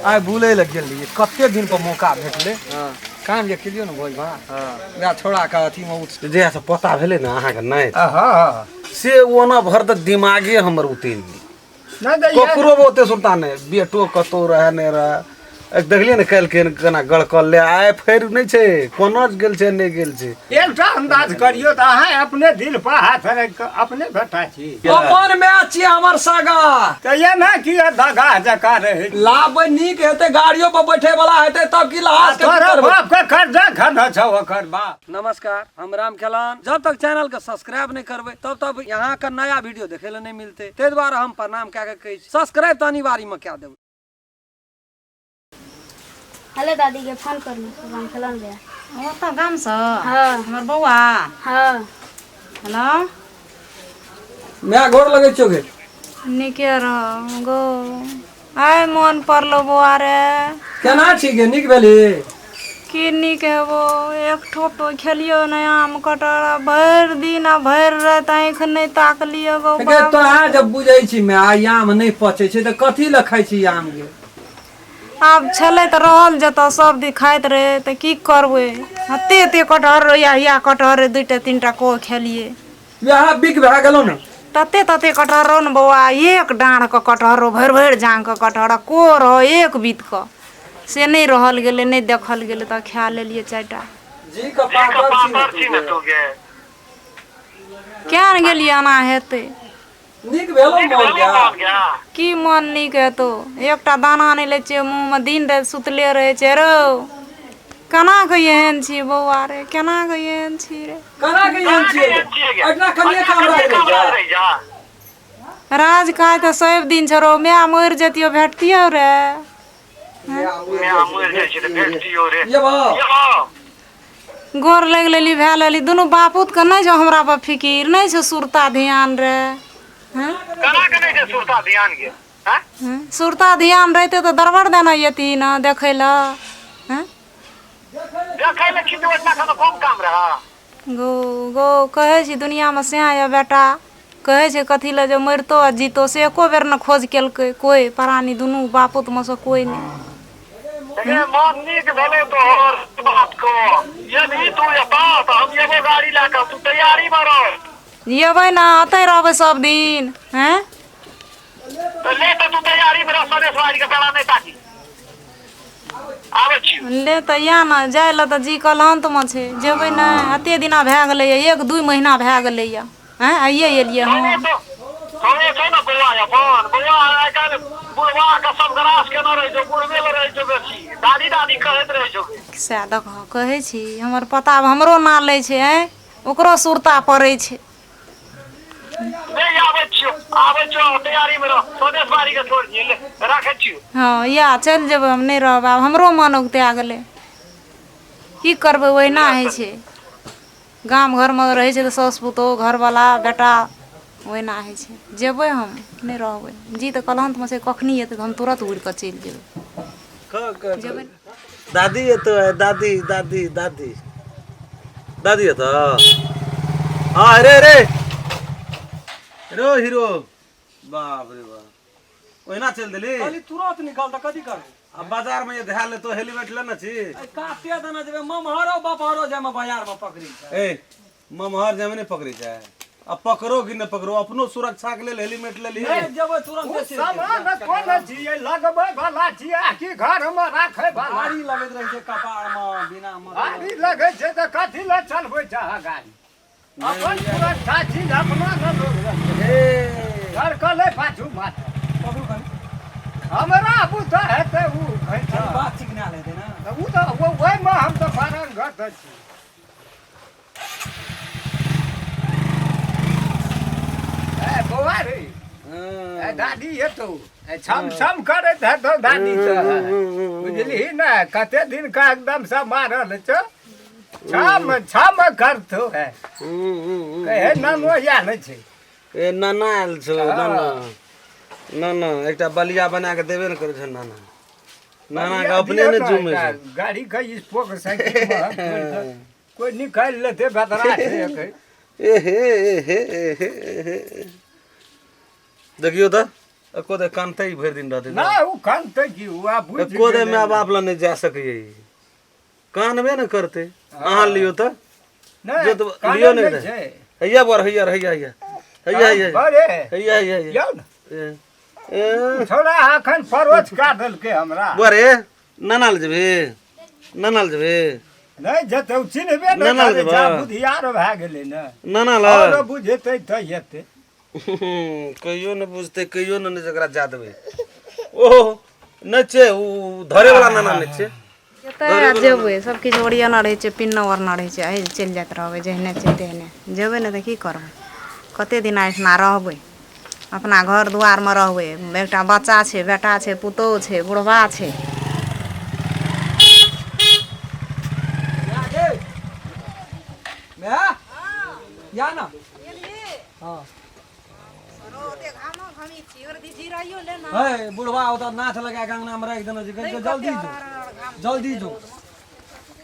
आइ बुलै लए गेल रहियै, कते दिन पर मौका भेटलै। काम जे केलियो ने भोज भात, वएह छौड़ा के अथी मे जहिया से पता भेलै ने अहाँके नहि हँ से ओना भर तऽ दिमागे हमर उतरि गेल। नहि तऽ इएह- ककरो ओते सुनता नहि, बेटो कतौ रहए नहि रहए। एक देखलियै ने काल्हि केहन केना गड़कल ले आइ फेर नहि छै, कोना गेल छै नहि गेल छै। एकटा अंदाज करियौ तऽ अहाँ अपने दिल पर हाथ राखि कऽ अपने बेटा छी। अपन माय छियै हमर सगा। तऽ एना किया दगा जकाँ रहै छी? लाबै नीक हेतै, गाड़ियो पर बैठे वाला हेतै तब की लहास के की तोरा करबै? बाप के कर्जा खना छौ ओकर बाप। नमस्कार, हम राम खेलान। जब तक चैनल के सब्सक्राइब नहीं करबै तब तक यहाँ के नया वीडियो देखे ले नहीं मिलते, ताहि दुआरे हम प्रणाम कए के कहै छी सब्सक्राइब तऽ अनिवार्य में कए देबै। हेलो दादी के फोन करलू राम खेलान भैया। ओतऽ गामसँ? हाँ। हमर बौआ? हाँ। हेलो। माय गोर लगै छियौ गे। नीके रह गो, आइ मोन पड़लो बौआ रे। केना छी गे, नीक भेली? की नीक हेबो, एक ठोप खेलियो नहि आम कटहर भरि दिन आ भरि राति आँखि नहि ताकलियो गो। गे बाप। तोरा जब बुझै छी माय आम नहि पचै छै तऽ कथी लए खाइ छी आम गे? आब छलै तऽ रहल जतऽ सब दिन खाइत रहै तऽ की करबै, एते एते कटहर रहै, या कटहर रहै, दूटा तीनटा को खेलियै। वएह बिक भए गेलौ ने। तते तते कटहर रहो ने बौआ, एक डाँढ़के कटहर रहो, भरि भरि जाँघके कटहर आ को रहो एक बीतके, से नहि रहल गेलै, नहि देखल गेलै तऽ खा लेलियै चारिटा। जी के पातर छी ने तू गे। केहन गेलियै एना हेतै? नीक भेलौ मोन गे? की मन नीक हेतौ, एकटा दाना नहि लै छियै मुँहमे, दिन राति सुतले रहै छै रौ। केना के एहन छी बौआ रे, केना के एहन छी रे? केना के एहन छियै गे? एहिठिना कनिये काम रहि जा। राज काज तऽ सब दिन छौ रौ, माय मरि जतियो भेटतियौ रे। ये बा गोर लागि लेली भए लेली, दुनू बापूत के नहि छौ हमरा पर फिकिर, नहि छौ सुरता ध्यान रे। हँ? हँ? सुरता ध्यान रहिते तऽ दरबर देना येती ने देखै लए। हँ? गो गो कहै छी दुनियामे सएह यऽ बेटा, कहै छै कथी लए जे मरितो आ जीतो से एको बेर ने खोज केलकै कोइ प्राणी, दुनू बापूतमे सँ कोइ नहि। गे मन नीक भेलौ तोहर बात को, यदि तू एता तऽ हम एबो गाड़ी लए कऽ, तू तैयारी मे रह। एबै ने, अतै रहबै सब दिन। हैं तऽ ले तऽ तू तैयारी मे रह, सनेश बाड़ी के बेला नहि ताकी, आबै छियौ। ले तऽ या ने, जाय लए तऽ जी कलहन्तमे छै, जेबै ने? एते दिना भए गेलैए, एक दू महीना भए गेलैए। हैं आइए एलियै हम। सङ्गे छौ ने बौआ? अपन बौआ आइ काल्हि बुढ़वा के सब ग्रास केने रहै छौ, बुढ़बे लए रहै छौ बेसी, दादी दादी कहैत रहै छौ गे। सएह देखह कहै छी, हमर पता आब हमरो ना लै छै, आँय ओकरो सुरता पड़ै छै। ले आबै छियौ, आबै छियौ, तैयारी मे रह, स्वदेश बाड़ी के छोड़ दियै, ले राखै छियौ। हँ या चलि जेबै, हम नहि रहबै आब, हमरो मन उगता गेलै। की करबै, ओहिना होइ छै गाम घरमे रहै छै तऽ साउस पुतोहु घरवला बेटा ओहिना होइ छै। जेबै हम, नहि रहबै। जी तऽ कलहन्तमे छै, कखनी एतै तऽ हम तुरत उड़ि कऽ चलि जेबै। जेबै। दादी एतो है, दादी दादी दादी दादी एतो। हाँ अरे अरे रो हीरो, बाप रे बाप, ओहिना चलि देली। कहली तुरंत निकल तऽ कथी करबै? आ बाजार में ये ध्यान लेतो हेलमेट लेने छी। काते देने जेबै ममहरो बपहरो जाइमे बाजार में पकड़ी छै। ए ममहर जाइमे नहि पकड़ै छै, आ पकड़ो कि नहि पकड़ो अपनो सुरक्षा के लेल हेलमेट ले लिहे। नहि जेबै तुरंत। ओ सामान कोन छियै, लगबै वाला छियै आ कि घर मे राखै वाला? भारी लगैत रहै छै कपार में बिना मतलब। गाड़ी लगै छै तऽ कथी लए चलबै छै अहाँ गाड़ी? अपन सुरक्षा चीज अपना ने लोग रखै। लड़कलै पाछू माथा पकड़ू कनी। हमरा बुते हेतै ओ घैचा। कनी बात चिकना लेतै ने। तऽ ओ तऽ ओहिमे हम तऽ पारंगत छी। ए बौआ रे, ए दादी एतौ, ए छम छम करैत हेतौ दादी से, बुझलिही ने? कते दिन का एकदम से मारल छौ, छम छम करतौ। है कहे नानो या नहि छै। ए नाना आयल छौ? नाना नाना एकटा बलिया बना के देबे ने करै छै नाना। नाना के अपने ने जुमे छै। गाड़ी के स्पोक साइकिल में हम छोड़ि कऽ कोइ निकालि लेतै, बदरा छै एखन। ए हे ए हे ए हे ए हे। देखियो तऽ एको दे कानते ही भरि दिन रहतै। नहि, ओ कानतै की, ओ आब बुझि एको दे गेलै। माय बाप लग नहि जा सकैए ई। कानबे ने करतै। अहाँ लियौ तऽ नहि, जो तऽ कानै लियौ ने। नहि छै। हैया बर हैया हैया हैया हैया हैया। बरे हैया हैया हैया। यौ ने। ए, ए, छोड़ा एखन परोछ कए देलकै हमरा। बुआ रे, नाना लग जेबही? नाना लग जेबही? नहि जेतै, ओ चिन्हबे नहि नाना करै जेबै। छै, आब बुधियार भए गेलै ने। नाना आओर लग बुझेतै तऽ हेतै। कहियो ने बुझतै, कहियो ने जकरा जा देबै। ओहो नहि छै, ओ धरे वाला नाना नहि छै। जतऽ जेबै सबकिछु ओरियाना रहै छै, पिन्ना ओढ़ना रहै छै, एहि चलि जाइत रहबै, जेहने छै तेहने जेबै। ने तऽ की करबै? कते दिना एहिठिना रहबै? अपना घर दुआरमे रहबै। एकटा बच्चा छै, बेटा छै, पुतोहु छै, बुढ़बा छै। माय, या ना। हाँ हे बुढ़वा, ओतऽ नाच लगा के अंगना में राखि देने छै। कहै छै जल्दी जो, जल्दी जो।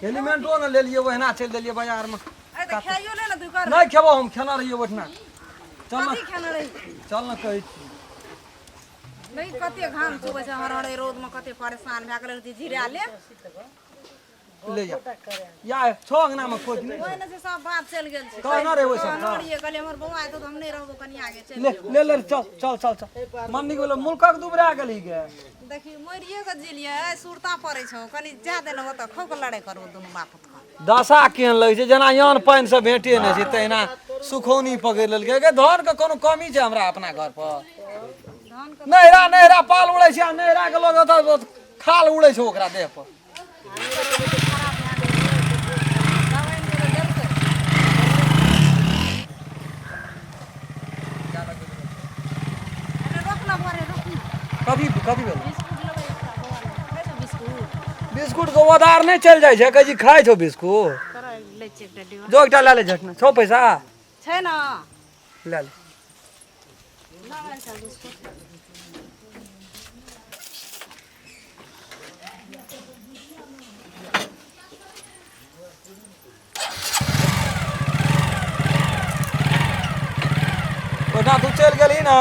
हेलमेटो ने लेलियै, ओहिना चलि देलियै बाजारमे। नहि खेबो हम, खेना रहियै ओहिठिना। चल ने, चल ने, कहै छी। नहीं, कते घाम चुबै छै हर हर रौदमे, कते परेशान भए गेलै। जीरा ले। ले जा, या छो अंगनामे कोइ कि नहि? ओहिने से सब बात चलि गेल छै। कहने रहै ओहि सब। कहने रहियै, कहलियै हमर बौआ एतौ तऽ हम नहि रहबो, कनिया गे चलि। ले ले ले, चल चल चल चल। मन निक भेलो, मुल्कक दुबरा गेली गे। देखी, मरिए के जिलियै, सुरता पड़ै छौ। कनि जा देने ओतऽ खूब लड़ाइ करबो दुनू बाप पुत। दशा केहन लगै छै, जेना यान पानि से भेटे नहि छै तहिना सुखौनी पकड़ि लेलकै गे। धान के कोनो कमी छै हमरा अपना घर पर? नैहरा नैहरा पाल उड़ै छै आ नैहरा के लोग ओतऽ खाल उड़ै छै ओकरा देह पर। कथी कथी भेल? बिस्कुट के ओदार नहि चलि जाइ छै। कहै छी खाइ छौ बिस्कुट? लै छियै एकटा डिब्बा। जो, एकटा लए ले झटना। छौ पैसा? छै ने। लए ले। ओहिठाम तू चलि गेलही ने,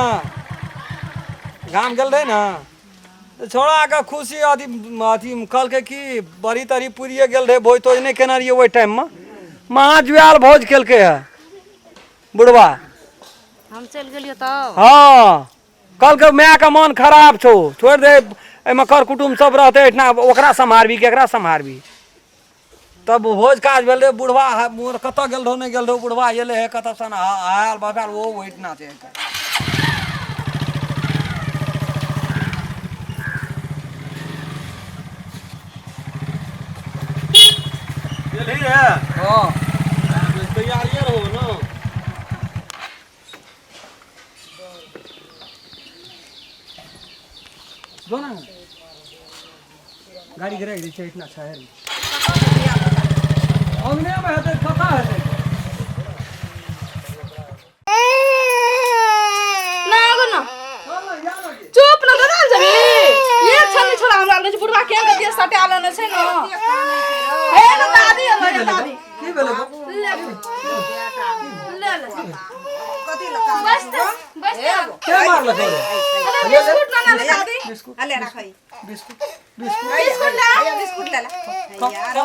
गाम गेल रही ने, तऽ छौड़ाके खुशी अथी अथी कहलकै कि बड़ी तड़ी पुरिए गेल रहै। भोज तोज नहि केने रहियै ओहि टाइममे। महा जुआयल भोज केलकै हे बुढ़वा। हम चलि गेलियै तब। हँ, कहलकै मायके मन खराब छौ, छोड़ि दे, एहिमे कर कुटुम्ब सब रहतै एहिठिना, ओकरा सम्हारबी केकरा सम्हारबी? तब भोज काज भेल रहै। बुढ़वा कतऽ गेल रहौ, नहि गेल रहौ, बुढ़वा एलै हे कतऽ सन आयल बसायल, ओ ओहिठिना छै। गेलही है? हँ। तैयारिये रहो ने। जो ना, गाड़ी के राखि दै छै एहिठिना छाहरि मे। अंगनेमे हेतै, कतऽ हेतै? ना आगो ना, चुप न दादा जबी। एक क्षण नहीं छोड़ा हमरा लग। बुढ़वा के के देह सटा लेने छै न। हे ना दादी, हे दादी। की भेलै? ले ले ले। कथी लगा? बस त बस त। के मारलक रे? अरे बिस्कुट ना ना दादी। बिस्कुट। अले राखै। Biscuit, biscuit. बिस्कुट ला। हैया, बिस्कुट ले ले। खा, हैया, खा। रो,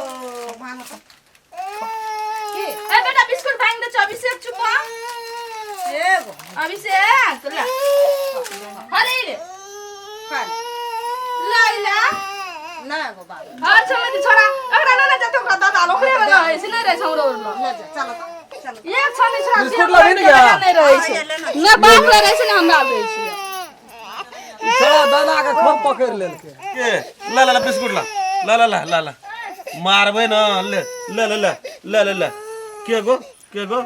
मानो तो। ए बेटा, बिस्कुट भांग दे। अभिषेक, चुप। एगो। अभिषेक, ले, अरे रे। खा ले। ला ला। ना एगो बाबू। हर समय त छोरा एकरा ना ना जतो ओकरा दादा ओकरे में रहै छै, नहि रहै छै हमरो लग। ले जा, चलो तो, चलो। एक क्षण नहीं छोड़ा। बिस्कुट लेबही ने गे? नहीं रहै छै ने, बाप लग रहै छै ने, हमरा रहै छै। छौड़ा दादा के खूब पकड़ि लेलकै। के ला ला ला, बिस्कुट ला ला ला ला ला ला। मारबै न। ले ले ले ले ले ले ले। के गो, के गो,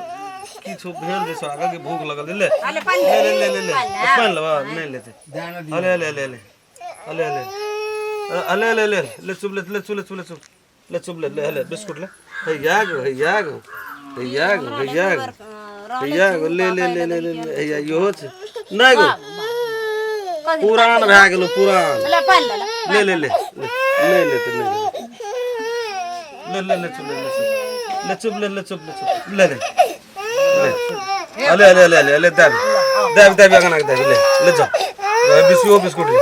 किछु भेल जे सोहागा के भूख लगल ले। अले पानि। ले ले ले ले ले, पानि लेबा? नहि लेते। अले अले अले अले अले अले अले अले ले ले, चुप, ले ले, चुप ले, चुप ले, चुप ले, चुप ले ले ले, बिस्कुट ले। हैया गो, हैया गो, हैया गो, हैया गो, हैया गो, ले ले ले ले ले ले, हैया इहो छै। नहि गो, पुरान भए गेलो, पुरान। ले पानि ले ले। ले ले ले ले, नहि लेते, नहि लेते। ले ले ले, चुप ले ले, चुप ले, चुप ले ले, चुप ले, चुप ले ले ले। अले अले अले अले अले दाबी दाबी दाबी अंगना के दाबी ले ले जा बिस्कुट बिस्कुट ले।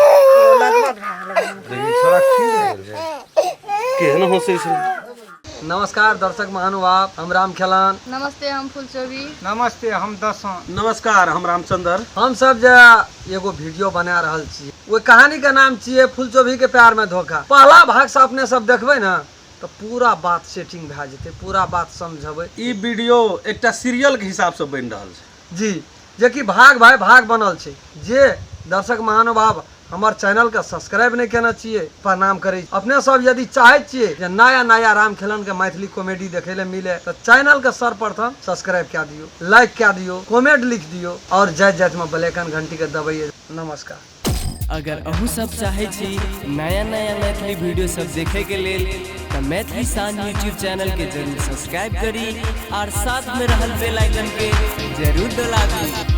देखी छोरा की भए गेल छै, केहन हंसै छै। नमस्कार दर्शक महानुभाव, हम राम खेलान। नमस्ते, हम फुलचोबी। नमस्ते, हम दसों। नमस्कार, हम रामचंद्र। हम सब जे एगो वीडियो बना रहल छी ओहि कहानी के नाम छियै फुलचोभी के प्यार में धोखा। पहला भाग से अपने सब देखबै ने तऽ पूरा बात सेटिंग भए जेतै, पूरा बात समझबै। ई वीडियो एकटा सीरियल के हिसाब से बनि रहल छै जी, जेकि भाग भाई भाग बनल छै। जे दर्शक महानुभाव हमर चैनल के सब्सक्राइब नहीं केने छियै, प्रणाम करै छी। अपने सब यदि चाहै छियै जे नया नया राम खेलन के मैथिली कॉमेडी देखै ले मिले तऽ चैनल के सर्वप्रथम सब्सक्राइब कए दियौ, लाइक कए दियौ, कमेंट लिख दियौ और जाइत जाइत में बेल आइकन घंटी के दबैयै। नमस्कार। अगर अहूँ सब चाहै छी नया नया मैथिली वीडियो सब देखे के लेल तऽ मैथिली शान यूट्यूब चैनल के जरूर सब्सक्राइब करी और साथ में रहल बेल आइकन के जरूर दबाबी।